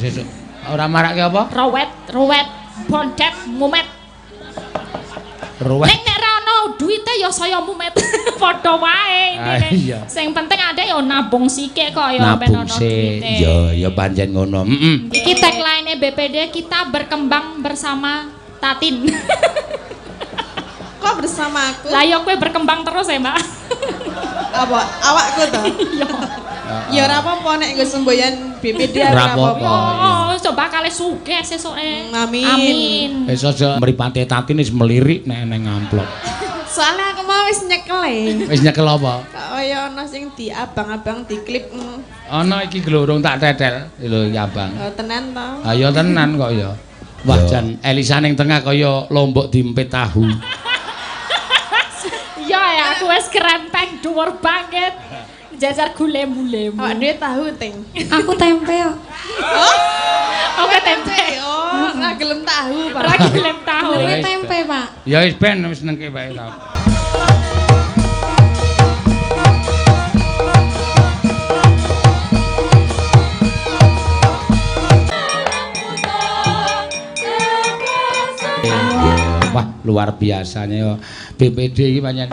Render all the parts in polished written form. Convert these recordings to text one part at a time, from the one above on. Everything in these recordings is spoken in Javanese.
Sesuk ora marake apa? Rowet, ruwet, bondet, mumet. Ruwet. Ning nek ra ono duwite ya saya mumet. Padha wae intine. Iya. Sing penting adek ya nabung sikik kok ya ben Nabung ono sik. duwite. Ya, ya pancen ngono. Heeh. Iki tagline BPD kita berkembang bersama Tatin. Kok bersama aku? Lah ya kowe berkembang terus ya, Mbak. Apa awakku to? Iya. Ya ora apa-apa nek nggo semboyan BPD Ora ora apa-apa. apa-apa. Oh, coba kali sugih sesuke. Amin. Amin. Wis aja mripate Tatin wis melirik nek neng amplop. Soalnya aku mau wis nyekel e. Wis nyekel apa? Kaya ana sing di abang-abang di klip. Ana iki glorong tak tetel lho iki abang. Oh, tenan to. Ayo tenan kok ya. Wah jan Elisa ning tengah kaya lombok diempit tahu. Iya ya, aku wis krempeng dhuwur banget. Jajar gulemu-lemu. Awak dhewe tahu ting. Aku tempe kok. Oke tempe. Oh, ora gelem tahu, Pak. Ora gelem tahu. Kowe tempe, Pak. Ya wis ben wis nengke wae ta. Wah, luar biasanya ya. BPD iki pancen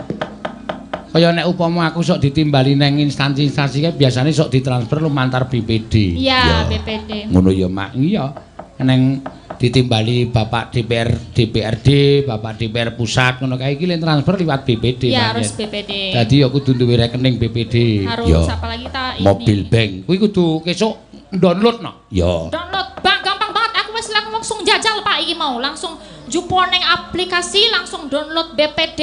kaya nek upama aku sok ditimbali nang instansi-instansi kae biasane sok ditransfer lumantar BPD. Iya, BPD. Ngono ya, Mak. Iya. Neng ditimbali Bapak DPR, DPRD, Bapak DPR pusat ngono kae iki lek transfer liwat BPD. Iya, harus BPD. Dadi ya kudu duwe rekening BPD. Harus apalagi ta ini. Mobil bank. Kuwi kudu kesuk download no. Ya. Download, Bang, gampang banget. Aku wis langsung jajal, Pak, iki mau. Langsung jupo ning aplikasi, langsung download BPD,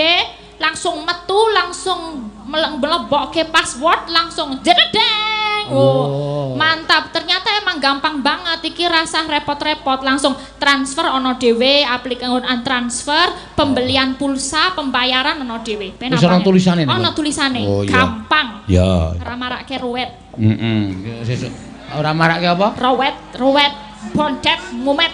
langsung metu, langsung melebokke password, langsung jededeng. Oh. Mantap. Ternyata emang gampang banget iki, rasah repot-repot, langsung transfer ono dhewe, aplikasi transfer, pembelian pulsa, pembayaran ono dhewe. Ben Wis ana tulisane niku? Ono tulisane. Oh, iya. Gampang. Ya. Ora marake ruwet. Heeh. Sesuk ora marake apa? Ruwet, ruwet, bondet, mumet.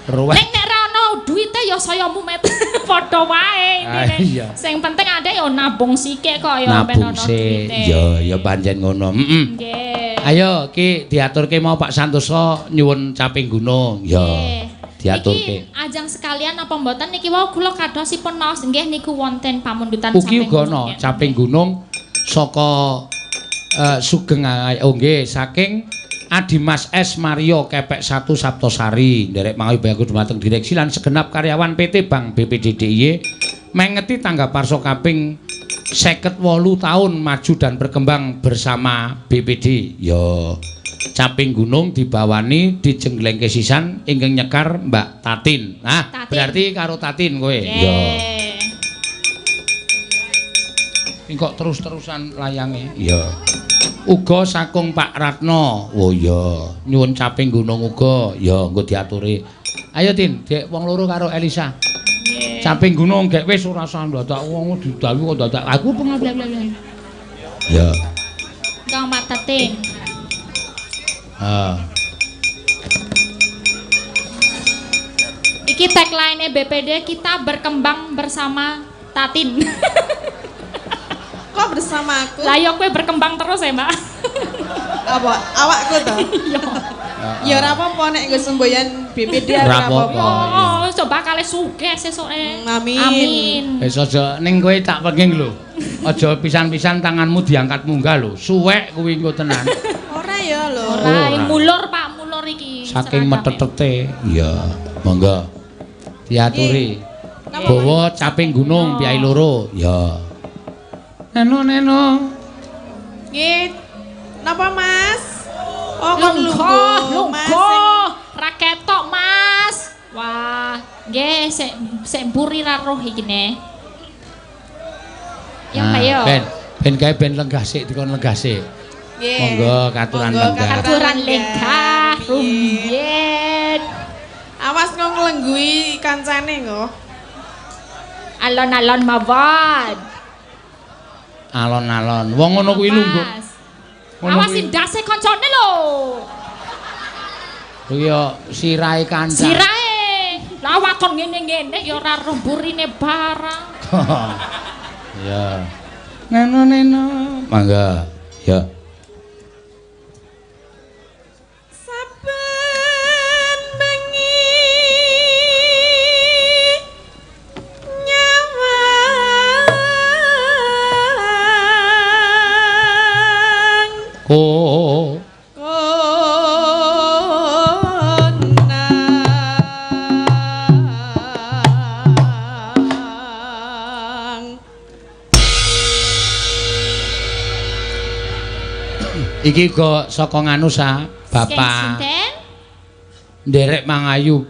Ruwet. Ning nek ra ono duwite ya saya mumet. Padha wae intine. Iya. Sing penting adek ya nabung sikik kok ya ben Nabung ono sik. duwite. Ya, ya pancen ngono. Heeh. Nggih. Ayo ki diaturke mau Pak Santoso nyuwun caping gunung. Ya. Diaturke. Iki ajang sekalian apa mboten niki wau kula kadosipun maos nggih niku wonten pamundutan Ugi caping uga ana gunung. caping gunung saka Sugeng oh nggih saking Adimas S Mario Kepek 1 Saptosari nderek mangayu dumateng direksi lan segenap karyawan PT Bank BPD DIY mengeti tanggap parsa kaping 58 tahun maju dan berkembang bersama BPD. Ya, caping gunung dibawani dijengglengke sisan ingkang nyekar Mbak Tatin. Nah, Tatin. Berarti karo Tatin kowe. Ya. Ini kok terus-terusan layange. Iya. Uga sakung Pak Ratno. Oh iya, nyuwun caping gunung uga. Ya, engko diaturi. Ayo Tin, dek wong loro karo Elisa. Caping gunung gek wis ora usah ndadak wong didawi kok ndadak. Aku pengapi. Ya. Kang Mbak Tatin. Ha. Iki tagline BPD kita berkembang bersama Tatin. Kok bersama aku? Lah ya kowe berkembang terus ya, Mbak. Apa awakku to? Ya ora apa-apa nek nggo semboyan BPD Ora ora apa-apa. Oh, coba kali sugih sesuke. Amin. Amin. Wis aja ning kowe tak penging lho. Aja pisan-pisan tanganmu diangkat munggah lho. Suwek kuwi engko tenan. Ora ya lho. Ora, mulur Pak, mulur iki. Saking seragamnya. metetete. Iya, monggo. Diaturi. Bawa caping gunung piyai loro. Ya. Neno neno. Nggih. Napa Mas? Oh, kon Lungguh, lungguh. Mas. lungguh. Ra ketok, Mas. Wah, nggih sik sik mburi ra roh iki ne. Ya, Pak yo. Ben, ben kae ben lenggah sik dikon lenggah sik. Nggih. Monggo katuran Monggo, lenggah. Katuran lenggah Piye? rumiyin. Awas kok nglengguhi kancane kok. Alon-alon mawon. Alon-alon. Wong ngono kuwi lungguh. Mas. Ngono Awas kuwi. ndase kancane lho. Kuwi yo sirahe kancan. Sirahe. Lah waton ngene-ngene ya ora roh burine barang. Ya. Neno neno. Mangga. Ya. Iki uga saka nganu sa Bapak. Nderek Mangayu.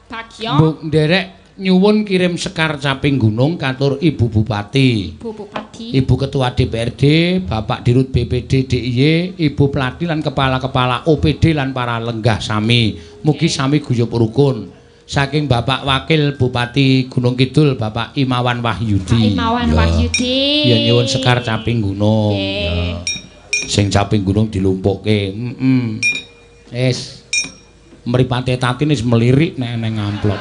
Bagyo. Nderek nyuwun kirim sekar caping gunung katur Ibu Bupati. Ibu Bupati. Ibu Ketua DPRD, Bapak Dirut BPD DIY, Ibu Pelatih lan kepala-kepala OPD lan para lenggah sami. Mugi sami guyub rukun. Saking Bapak Wakil Bupati Gunung Kidul, Bapak Imawan Wahyudi. Pak Imawan Wahyudi. Ya nyuwun sekar caping gunung. Ya. Sing caping gunung dilumpukke. Heeh. Wis. Mripate Tatin wis melirik nek nang amplop.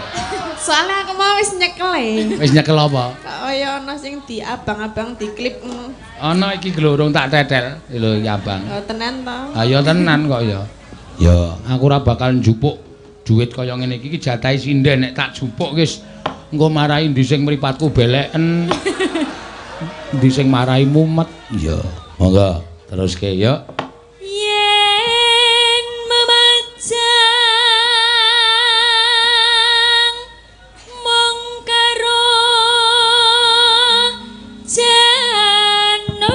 Soalnya aku mau wis nyekel e. Wis nyekel apa? Kaya ana sing di abang-abang di klip. Ana iki glorong tak tetel. Lho iki abang. Oh tenan to? Ha ya tenan kok ya. Ya, aku ora bakal njupuk duit kaya ngene iki, iki jatahe sinden nek tak jupuk wis engko marahi ndi sing mripatku beleken. Ndi sing marahi mumet. Ya, monggo teruske ya. Yen memajang mung karo janur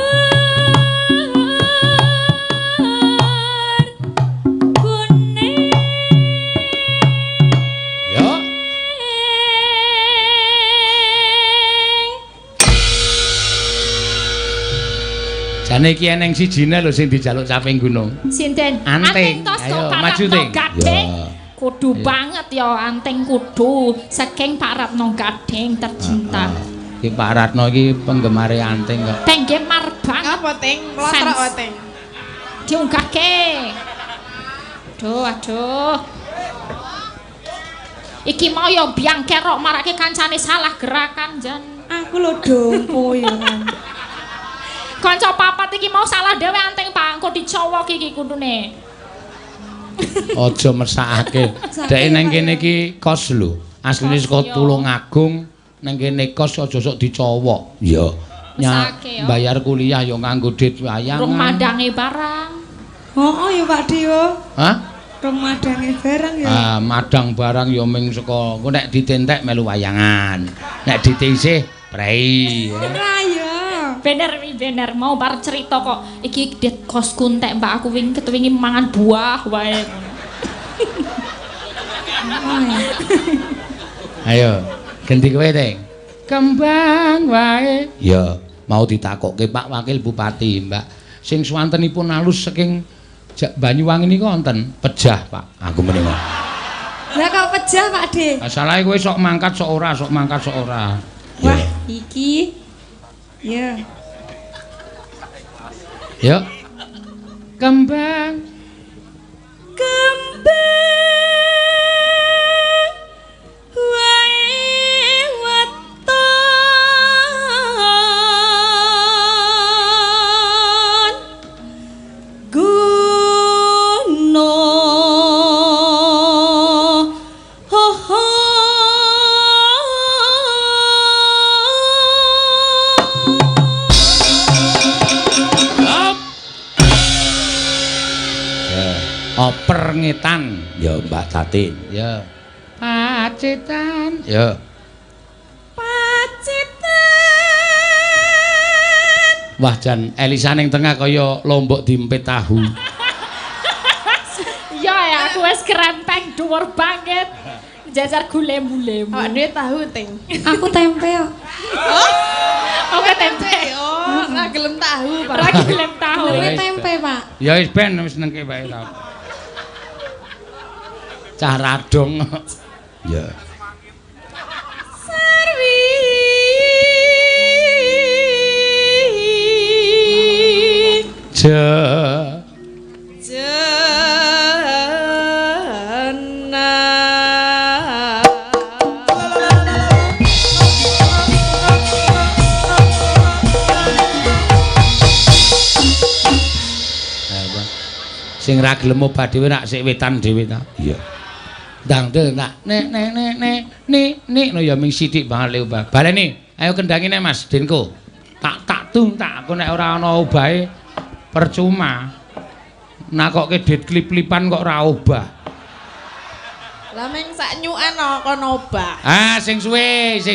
kuning. Ya. Jane iki eneng sijine lho sing dijaluk caping gunung. Sinten? Anting. Tos Ayo, Pak maju, Ratno Ting. Gading. Ya. Kudu banget ya anting kudu saking Pak Ratno Gading tercinta. Iki Pak Ratno iki penggemare anting kok. Penggemar banget. Apa ting? Mlotrok wae ting. Diunggahke. Aduh, aduh. Iki mau ya biang kerok marake kancane salah gerakan jan. Aku lho dompo ya kan. Kanca papat iki mau salah dhewe anting Pak, engko dicowok iki kudune. Aja mesakake. Dek nang kene iki kos lho. Asline saka Tulungagung nang kene kos aja sok dicowok. Ya. Mesake ya. Bayar kuliah ya nganggo dit wayangan. Rung madange barang. Oh, ya Pak Dewo. Hah? Rung madange barang ya. Ah, madang barang ya ming saka engko nek ditentek melu wayangan. Nek ditisih prei. Ora ya. Bener wi bener mau bar cerita kok iki det kosku entek Mbak aku wingi ketwingi mangan buah wae. Ayo, ganti kowe, Teng. Kembang wae. Ya, mau ditakokke Pak Wakil Bupati, Mbak. Sing swantenipun alus saking Banyuwangi niku wonten pejah, Pak. Aku muni ngono. Lah kok pejah, Pak De? Masalahe kowe sok mangkat sok ora, sok mangkat sok ora. Wah, iki. Ya. Yuk. Kembang. Kembang wae weton gunung ho ho. Oper ngetan ya Mbak Tatin ya Pacitan ya Pacitan. Wah jan Elisa ning tengah kaya lombok diempit tahu. Ya ya aku wis krempeng dhuwur banget. Jajar gulemu-lemu. Awak dhewe tahu ting. Aku tempe kok. Oke tempe. Oh, ora gelem tahu, Pak. Ora gelem tahu. Kowe tempe, Pak. Ya wis ben wis nengke wae ta. Cah radong. Ya. Sarwi. Je. Jena. Sing ra gelem obah dhewe rak sik wetan dhewe ta. Iya. Ndang del tak nek nek nek nek nek nek no ya ming sithik banget le obah. Baleni, ayo kendangi nek Mas Denko. Tak tak tung tak aku nek ora ana obahe percuma. Nakokke dit klip-klipan kok ora obah. Lah ming sak nyukan kok kono obah. Ah sing suwe ya.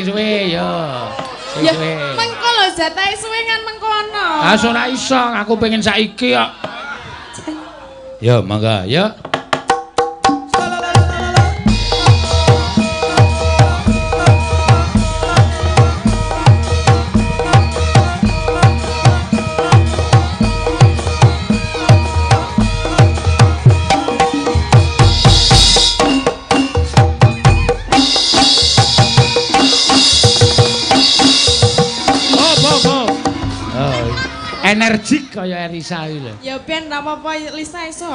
Sing Ya suwe. mengko lho jatahe suwe kan mengkono. Ah ora iso, aku pengen saiki kok. Ya, mangga, ya. Energik kaya Elisa iki lho. Ya ben ra apa-apa Lisa iso.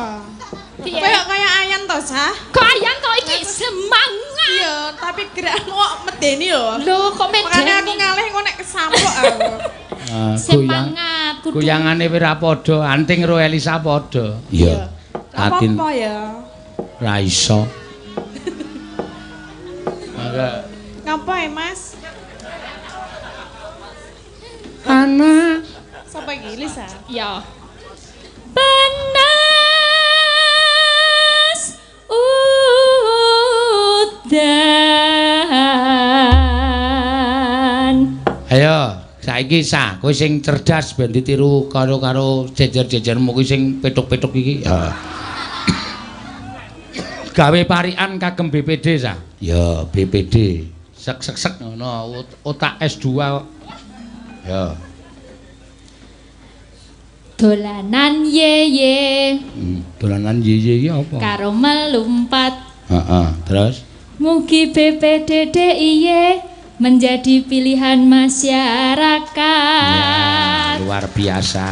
Piye? Kaya ayan to, Sah? Kok ayan to iki semangat. Iya, tapi gerakmu kok medeni lho. Lho kok medeni? Makane aku ngalih engko nek kesampuk aku. Semangat kudu. Goyangane wis ra padha, anting karo Elisa padha. Iya. Tatin. Apa ya? Ra iso. Mangga. Ngapa ya, Mas? Anak sapa iki Lisa? Ya. Panas udan. Ayo, saiki Sa, kowe sing cerdas ben ditiru karo-karo jejer-jejermu kuwi sing petuk-petuk iki. Ya. Gawe parikan kagem BPD, Sa. Ya, BPD. Sek-sek-sek ngono, otak S2. Ya. Dolanan ye-ye. Dolanan ye-ye iki apa? Karo melumpat. Heeh, terus mugi BPD DIY menjadi pilihan masyarakat. Ya, luar biasa.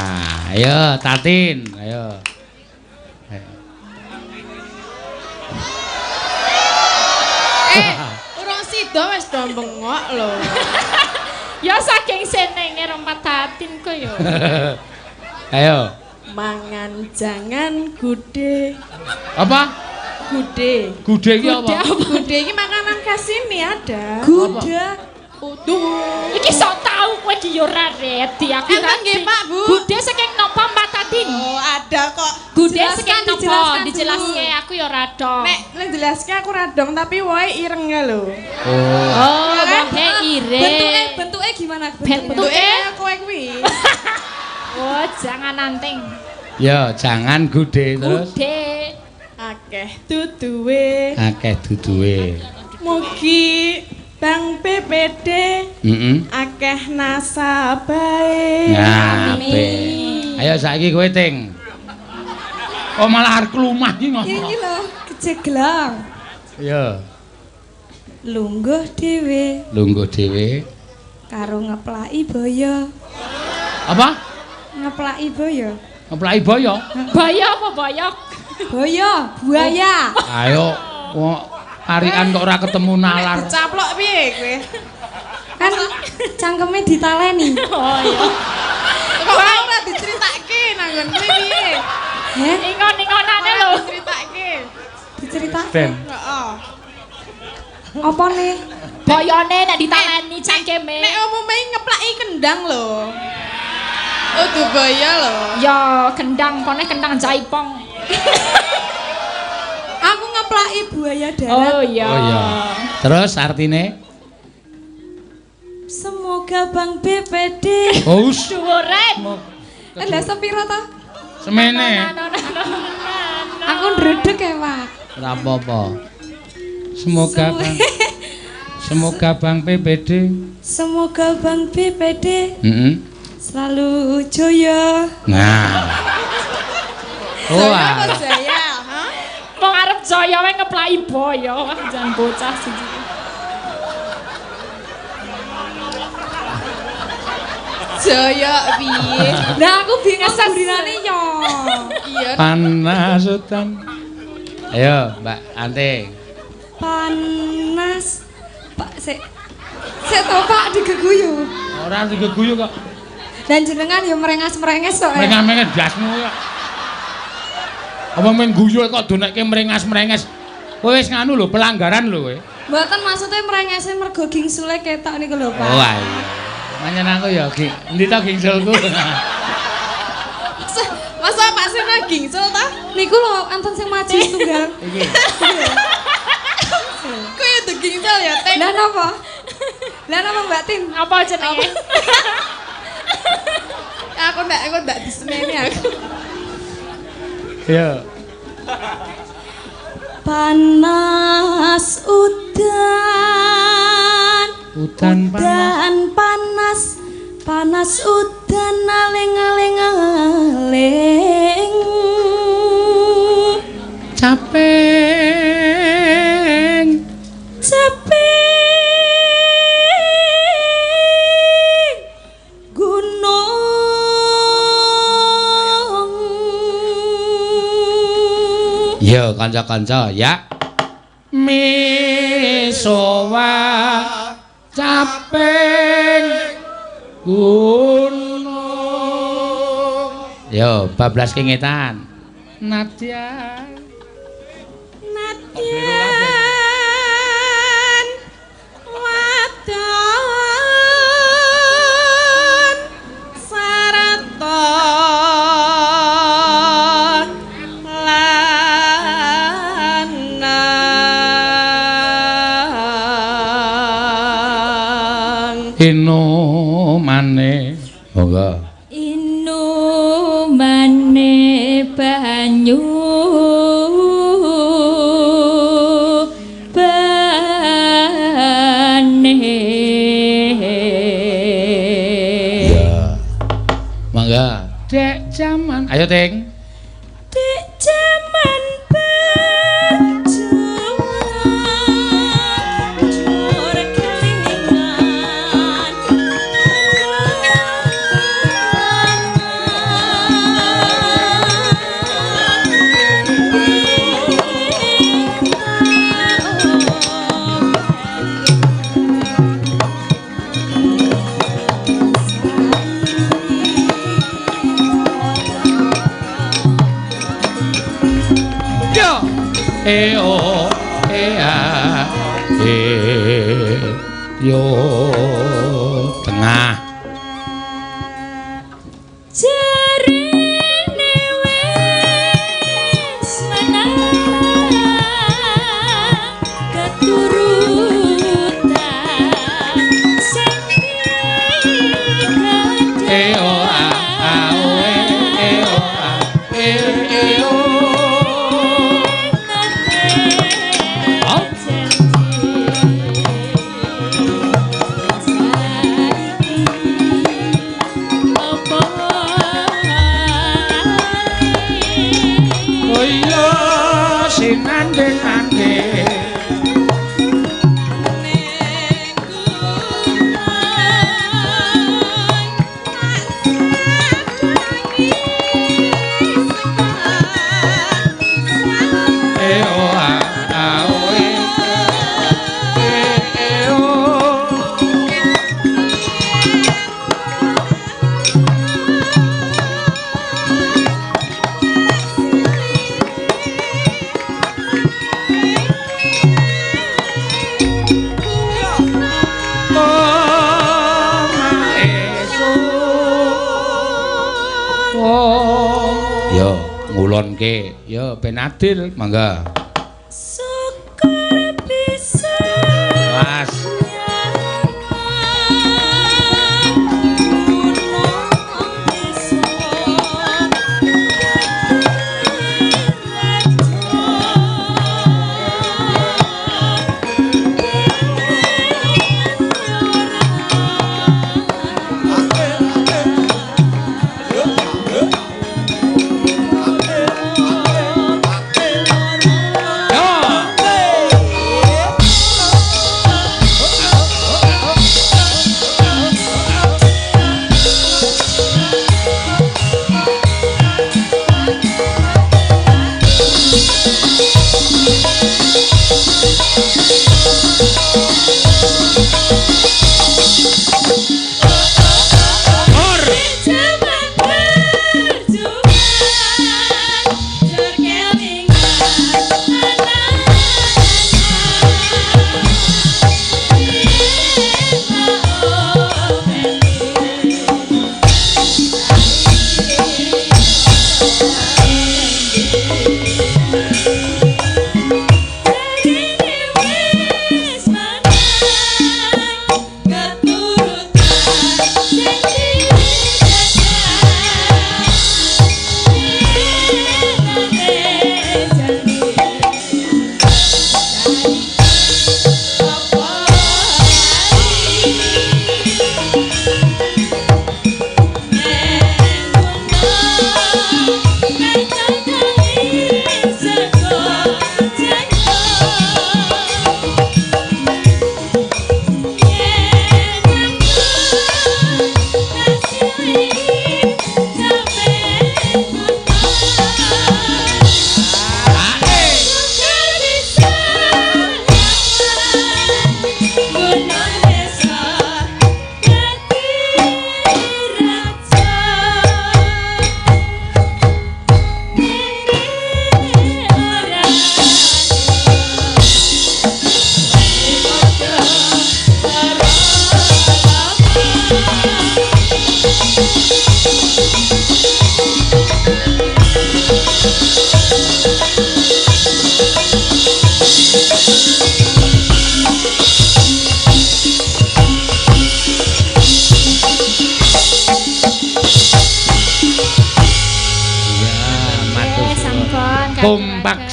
Ayo Tatin, ayo. Urung sida wis do bengok lho. Ya saking senenge rompat Tatin kok yo. Ayo. Mangan jangan gude. Apa? Gude. Gude iki apa? Gude iki makanan khas sini ada. Gude. Utuh. Iki sok tau kowe iki yo ora redi aku ra. Nggih, Pak, Bu. Gude saking napa Mbak Tatin? Oh, ada kok. Gude saking napa? Dijelaske aku yo ora dong. Nek jelaske aku ora dong, tapi wohe ireng lho. Oh. Oh, wohe ireng. Bentuke gimana? Bentuke kowe kuwi. Oh, jangan nanting. Ya, jangan gude terus. Gude. Akeh duduwe. Akeh duduwe. Mugi Bank BPD akeh nasabahe. Nah, amin. Ayo saiki kowe Ting. Oh, malah arep klumah iki ngono. Iki lho, kejeglang. Iya. Lungguh dhewe. Lungguh dhewe. Karo ngeplaki boyo. Apa? Ngeplaki boyo. Ngeplaki boyo? Boyo apa boyok? Boyo, buaya. Ayo, parikan kok ora ketemu nalar. Dicaplok piye kowe? Kan cangkeme ditaleni. Oh iya. Kok ora diceritake nang nggon kuwi piye? Heh? Ingon-ingonane lho. Diceritake. Diceritake. Heeh. Apa nih? Boyone nek ditaleni cangkeme. Nek umume ngeplaki kendang lho. Oh, buaya lho. Ya, kendang kone kendang jaipong. Aku ngeplaki buaya darat. Oh iya. Oh iya. Terus artine? Semoga Bank BPD. Oh, dhuwure. Lah sepiro to? Semene. Aku ndredeg ya, Pak. Ora apa-apa. Semoga Bank Semoga Bank BPD. Semoga Bank BPD. Heeh. Selalu jaya. Nah. Oh, jaya, ha? Wong arep jaya wae ngeplaki boyo, wah jan bocah siji. Jaya piye? Lah aku bingung gurinane yo. Iya. Panas udan. Ayo, Mbak Anting. Panas. Pak sik. Sik to Pak digeguyu. Ora digeguyu kok. Dan jenengan ya merengas-merenges kok. Merengas-merenges dasmu kok. Apa men guyu kok donekke merengas-merenges. Kowe wis nganu lho, pelanggaran lho kowe. Mboten maksudnya merengese mergo gingsule ketok niku lho, Pak. Oh iya. Manyen aku ya, endi to gingsulku? Masa Pak Sena gingsul ta? Niku lho anten sing maju tunggal. Iki. Kok ya tuh gingsul ya, Teng? Lah napa? Lah napa Mbak Tin? Apa jenenge? Aku ndak diseneni aku. Iya. Panas udan. Udan panas. Udan panas. Panas udan aling-aling aling. Caping. Caping gunung. Yo kanca-kanca ya. Misowa caping gunung. Yo bablas kengetan. Nadyan. Nadyan wadon sarata lanang. Inumane. Monggo. Inumane banyu bane. Ya. Mangga. Dek jaman. Ayo, Ting. Dek jaman berjuang jur kelingan. Yo. E o e a e yo tengah. Jarene wis menang keturutan sing E o a a o e e o a e e o. Au. Oh iya sinandhe-nandhe. Ning gunung tak sadangi sekar E o a a o e e e o. Yo ngulonke, yo ben adil, mangga. Syukur bisa Mas.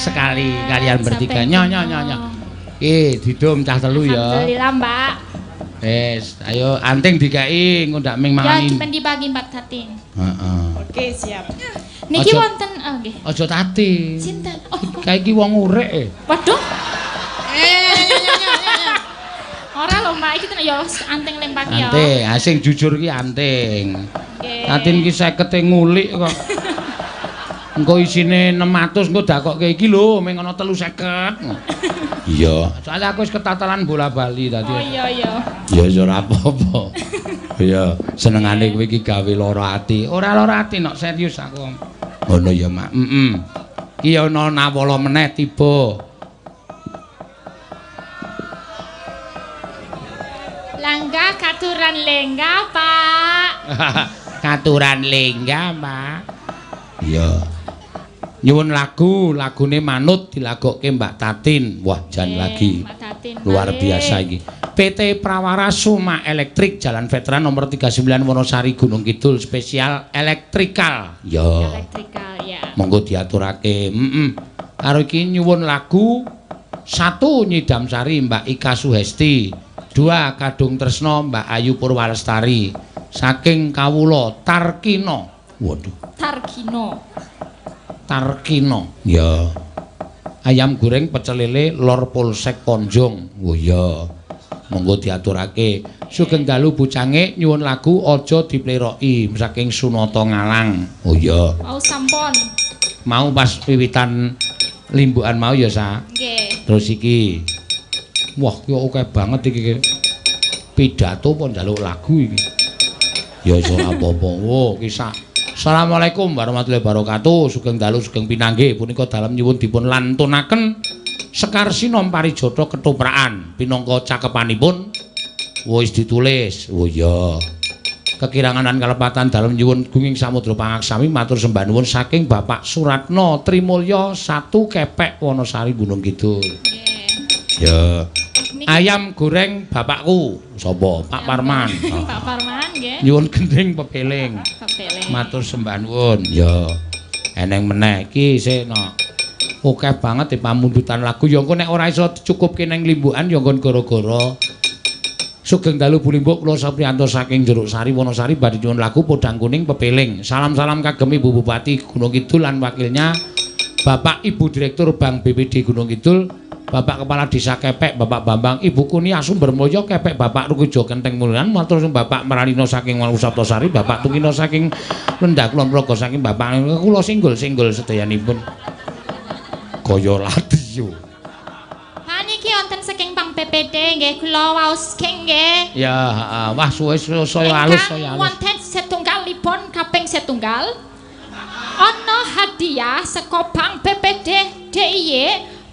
sekali kalian bertiga. Nyo nyo nyo nyo. Iki didum cah telu ya. Alhamdulillah, Mbak. Wis, ayo anting dikai engko ndak ming Ya mangani. ben dibagi Mbak Tatin. Heeh. Oke, siap. Niki wonten nggih. Aja Tatin. Sinten? Oh, Kae iki wong urek e. waduh. Nyo. Ora lho, Mbak, iki tenan ya anting lempaki ya. Anting, ah sing jujur ki anting. Nggih. Tatin ki 50 ngulik kok. Engko isine 600 engko dakokke iki lho ming ana 350. Iya. Soale aku wis ketatalan bola-bali tadi. Oh iya iya. Ya wis ora apa-apa. Iya, senengane kowe iki gawe lara ati. Ora lara ati nok serius aku. Ngono ya, Mak. Heeh. Iki ana nawala meneh tiba. Langga katuran lengga, Pak. Katuran lengga, Pak. Iya. Nyuwun lagu, lagune manut dilagokke Mbak Tatin. Wah, jan lagi. Mbak Tatin. Luar biasa iki. PT Prawara Suma Elektrik Jalan Veteran nomor 39 Wonosari Gunung Kidul spesial elektrikal. Ya. Elektrikal ya. Monggo diaturake. Heeh. Karo iki nyuwun lagu 1 Nyidam Sari Mbak Ika Suhesti, 2 Kadung Tresno Mbak Ayu Purwalestari saking kawula Tarkino. Waduh, Tarkino. Tarkino. Ya. Ayam goreng pecel lele Lor Polsek Ponjong. Oh iya. Monggo diaturake. Sugeng dalu bucange nyuwun lagu Aja Dipleroki saking Sunata Ngalang. Oh iya. Mau sampun. Mau pas wiwitan limbukan mau ya, Sa. Nggih. Terus iki. Wah, ki akeh banget iki. Pidato apa njaluk lagu iki? Ya iso apa-apa. Wo, ki sak. Assalamualaikum warahmatullahi wabarakatuh. Sugeng dalu sugeng pinanggih. Punika dalem nyuwun dipun lantunaken Sekar Sinom Parijata Ketoprakan pinangka cakepanipun wis ditulis. Oh iya. Kekirangan lan kalepatan dalem nyuwun gunging samudra pangaksami matur sembah nuwun saking Bapak Suratno Trimulya 1 Kepek Wonosari Gunung Kidul. Nggih. Ya. Ayam goreng bapakku. Sapa? Pak Parman. Pak Parman nggih. Nyuwun gending pepeling. Pepeling. Matur sembah nuwun. Ya. Eneng meneh iki sik no. Akeh banget e pamundutan lagu ya engko nek ora iso dicukupke nang limbukan ya nggon gara-gara. Sugeng dalu Bu Limbuk kula Sapriyanto saking Jeruksari Wonosari badhe nyuwun lagu Podang Kuning Pepeling. Salam-salam kagem Ibu Bupati Gunung Kidul lan wakilnya Bapak Ibu Direktur Bank BPD Gunung Kidul, Bapak Kepala Desa Kepek, Bapak Bambang, Ibu Kunia Sumbermulya Kepek, Bapak Rukujo Kenteng Mulyan, matur suwun Bapak Meralino saking Saptosari, Bapak Tungino saking Lendah Kulon Progo saking Bapak kula singgul-singgul sedayanipun. Kaya ladiyo. Ha niki wonten saking Bank BPD nggih kula waos king nggih. Ya, heeh. Wah suwe saya alus saya alus. Wonten setunggalipun kaping setunggal. Ana hadiah saka Bank BPD DIY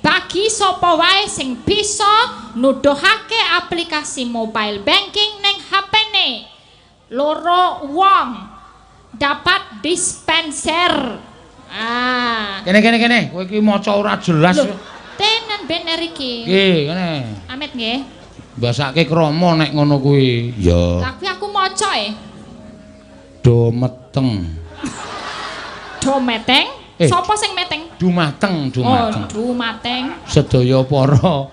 bagi sapa wae sing bisa nuduhake aplikasi mobile banking ning HP-ne. Loro wong dapat dispenser. Ah. Kene kene kene, kowe iki maca ora jelas. Loh, tenan bener iki. Iki kene. Amit nggih. Mbasake krama nek ngono kuwi. Ya. Lah kuwi aku maca e. Do meteng. Do meteng? Sapa sing meteng? Dumateng, dumateng. Oh, dumateng. Sedaya para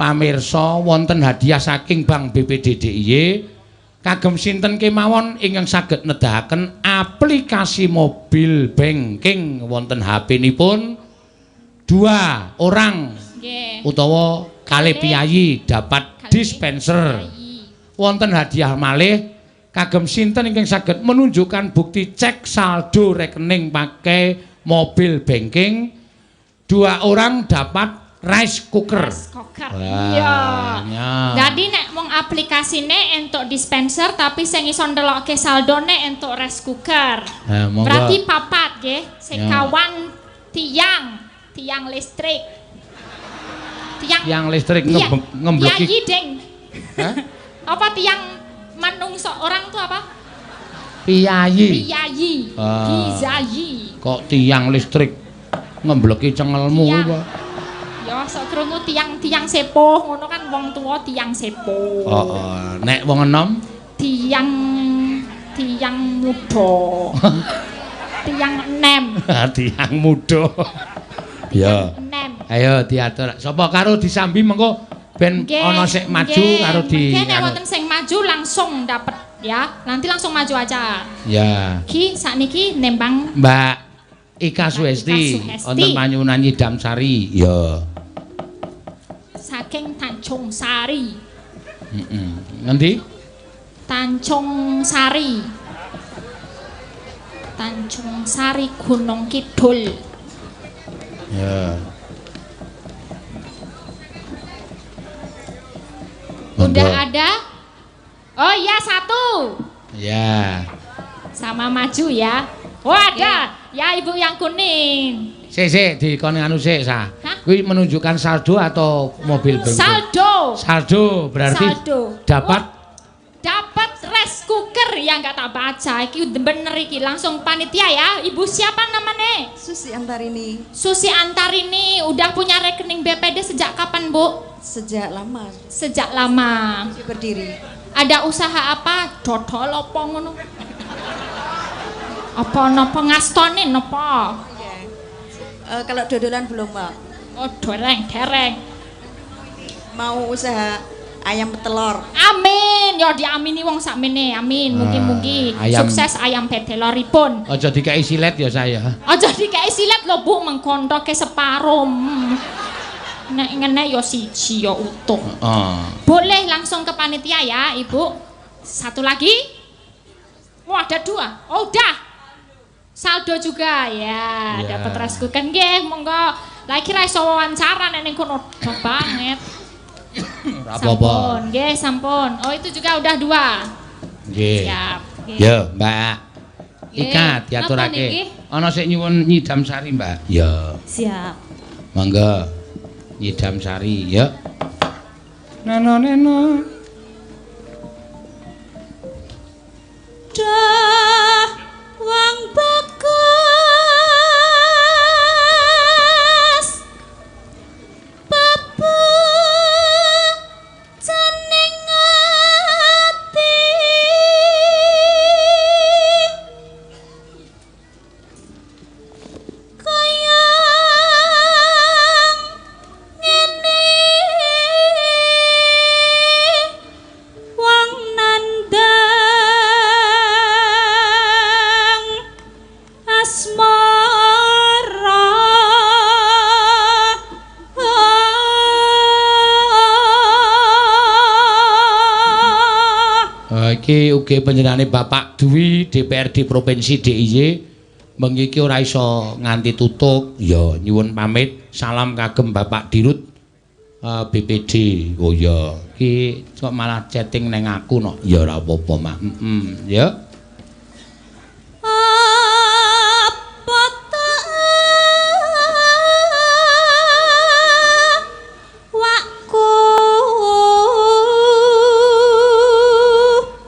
pamirsa wonten hadiah saking Bank BPD DIY kagem sinten kemawon ingkang saged nedahaken aplikasi mobil banking wonten HP-nipun 2 orang nggih utawa kalih piyayi dapat dispenser. Wonten hadiah malih kagem sinten ingkang saged menunjukkan bukti cek saldo rekening pakai mobil banking 2 orang dapat rice cooker. Rice cooker. Iya. Jadi nek wong aplikasine entuk dispenser tapi sing iso ndelokke saldone entuk rice cooker. Berarti papat nggih, sekawan tiang, tiang listrik. Tiang listrik ngembloki. Piyayi, Ding. Hah? Apa tiang manungsa orang tuh apa? Piyayi. Piyayi. Piyayi. Kok tiang listrik ngembleki cengelmu kuwi apa? Ya sok krungu tiang-tiang sepuh ngono kan wong tuwa tiang sepuh. Heeh. Nek wong enom tiang muda. Tiang enem. Tiang muda. Ya. Ayo diatur. Sapa karo disambi mengko ben ana sik maju karo di. Nggih, nek wonten sing maju langsung dapet ya. Nanti langsung maju aja. Ya. Ki sakniki nembang Mbak Ika Suhesti wonten panyuwunan Nyidam Sari. Ya. Saking Tanjung Sari. Heeh. Ngendi? Tanjung Sari. Tanjung Sari Gunung Kidul. Ya. Udah ada? Oh iya satu. Ya. Sama maju ya. Oh ada. Ya ibu yang kuning. Sik dikon anu sik sa. Kuwi menunjukkan saldo atau mobil bensin? Saldo. Saldo berarti saldo. Dapat dapat rice cooker yang nggak tak baca. Iki bener iki langsung panitia ya. Ibu siapa namanya? Susi Antarini. Susi Antarini udah punya rekening BPD sejak kapan, Bu? Sejak lama. Sejak lama. Berdiri. Ada usaha apa? Dodol apa ngono? Apa napa ngastone napa? Kalau dodolan belum, Mbak. Oh, dereng-dereng. Mau usaha ayam petelor. Amin. Ya diamini wong sakmene. Amin. Mugi-mugi sukses ayam peteloripun. Aja dikeki silet ya saya. Aja dikeki silet lho, Bu, mengkontoke separo. Nek ngene ya siji ya utuh. Heeh. Boleh langsung ke panitia ya, Ibu. Satu lagi. Wah, ada dua. Oh, udah. Saldo juga ya, yeah. Dapat rice cooker nggih, monggo. Lagi ra iso wawancara nek ning kono banget. Ora apa-apa. Nggih, sampun. Oh, itu juga udah dua. Nggih. Siap. Ya, Mbak. Ika diaturake. Ana sing nyuwun Nyidam Sari, Mbak. Ya. Siap. Monggo. Nyidam Sari, ya. Neno neno. Dah wang bagus babu cening ati kaya ngene wong nandang asmara. Iki ugi panjenengane Bapak Dwi DPRD Provinsi DIY bengi iki ora iso nganti tutuk ya nyuwun pamit salam kagem Bapak Dirut BPD. Oh ya iki kok malah chatting neng aku no ya ora apa-apa mak. Heeh ya.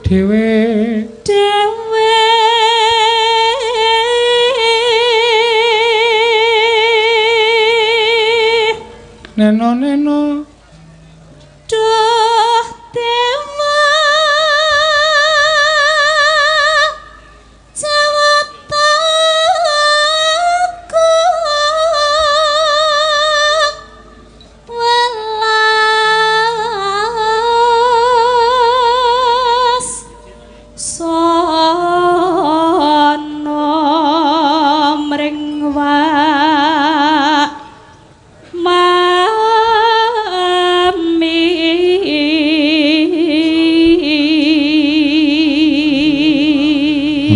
Dewe dewe neno neno duh dewa Jawata welas sono mring wak mami.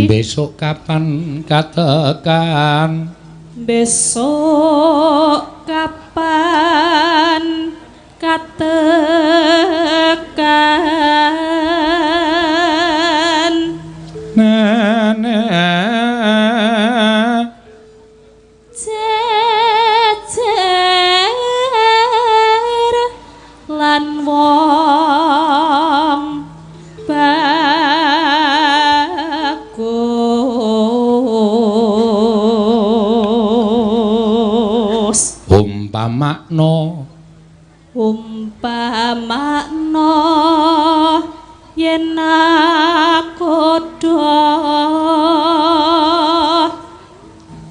Besok kapan katekan? Besok kapan katekan? Nene jejer lan wong bagus. Umpamakno umpamakno yen aku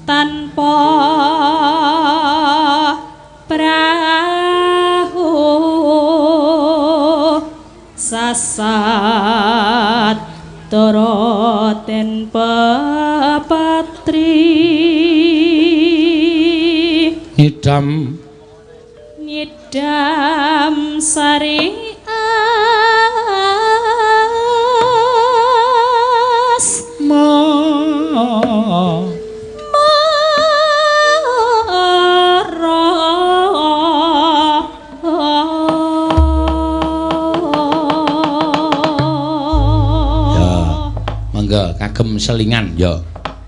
tanpa prasarana prahu sasat tara ten pepatri nyidam nyidam sari as ma ya mangga kagem selingan ya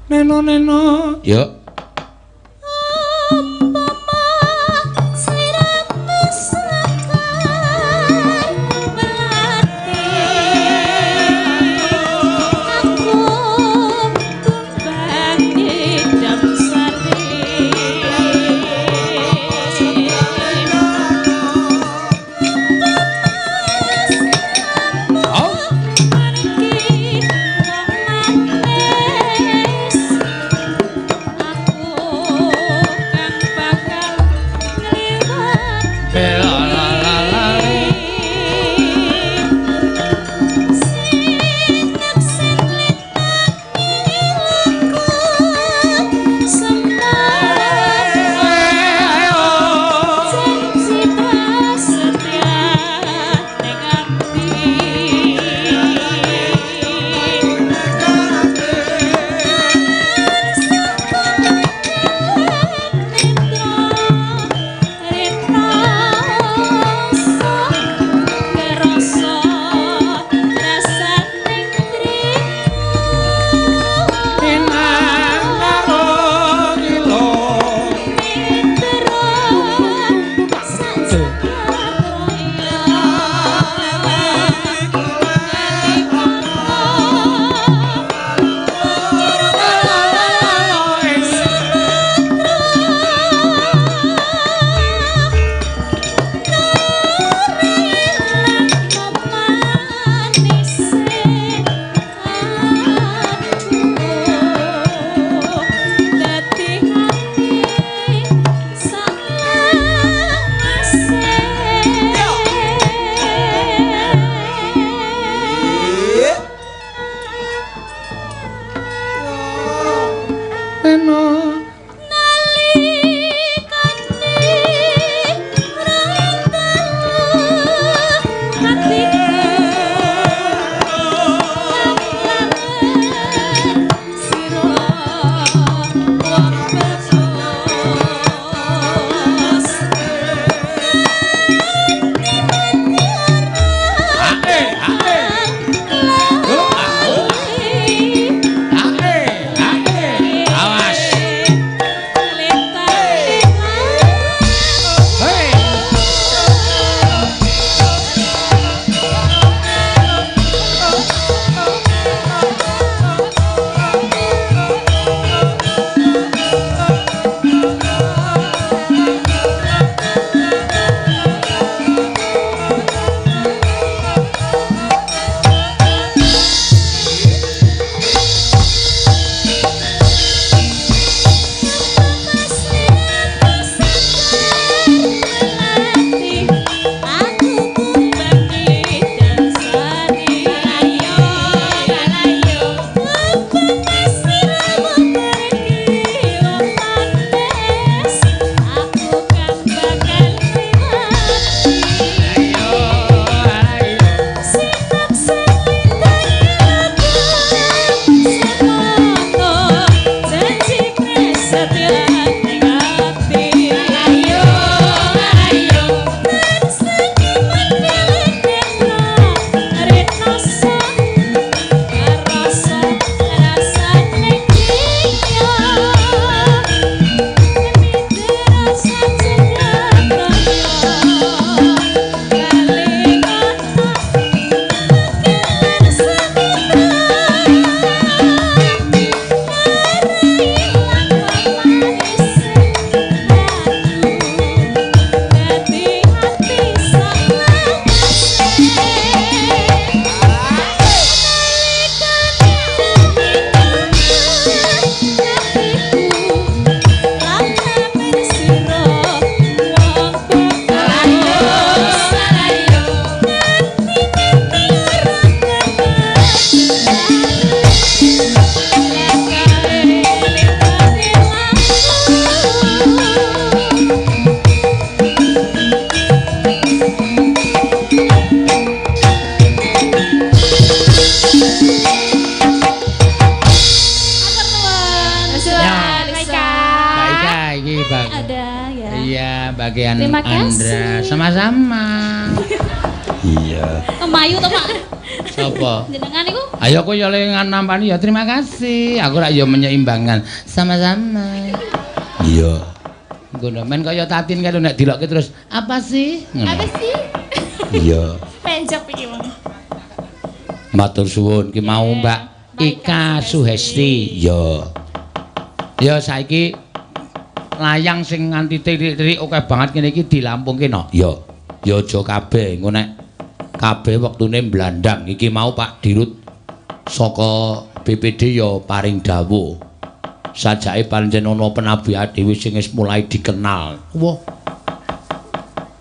neno neno ya. Say Mbak Kian Terima Andra. kasih. Sama-sama. Iya. Kemayu to, Pak. Sapa? Jenengan niku Ayo aku ya le nampani ya terima kasih. Aku rak ya menyeimbangkan. Sama-sama. Iya. Ngono men kaya Tatin kae lho nek dilokke terus apa sih? Ngono. apa sih? Iya. Penjep iki, Bang. Matur suwun ki mau Mbak Mbak Ika Ika Suhesti. Ya. Ya saiki layang sing nganti tirik-tirik akeh banget ngene iki dilampungke no. Ya. Ya aja kabeh engko nek kabeh wektune mblandang iki mau Pak Dirut saka BPD ya paring dawuh. Sajake pancen ana penabuh dhewe sing wis mulai dikenal. Wah.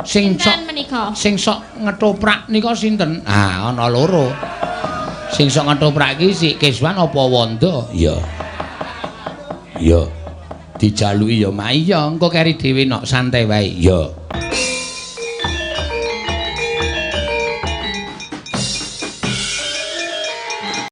Sing sok Sinten menika? sing sok ngetoprak nika sinten? Ah, ana loro. Sing sok ngetoprak iki si Keswan apa Wanda? Iya. Iya. Dijaluki ya, Mak. Iya, engko keri dhewe nok santai wae. Iya.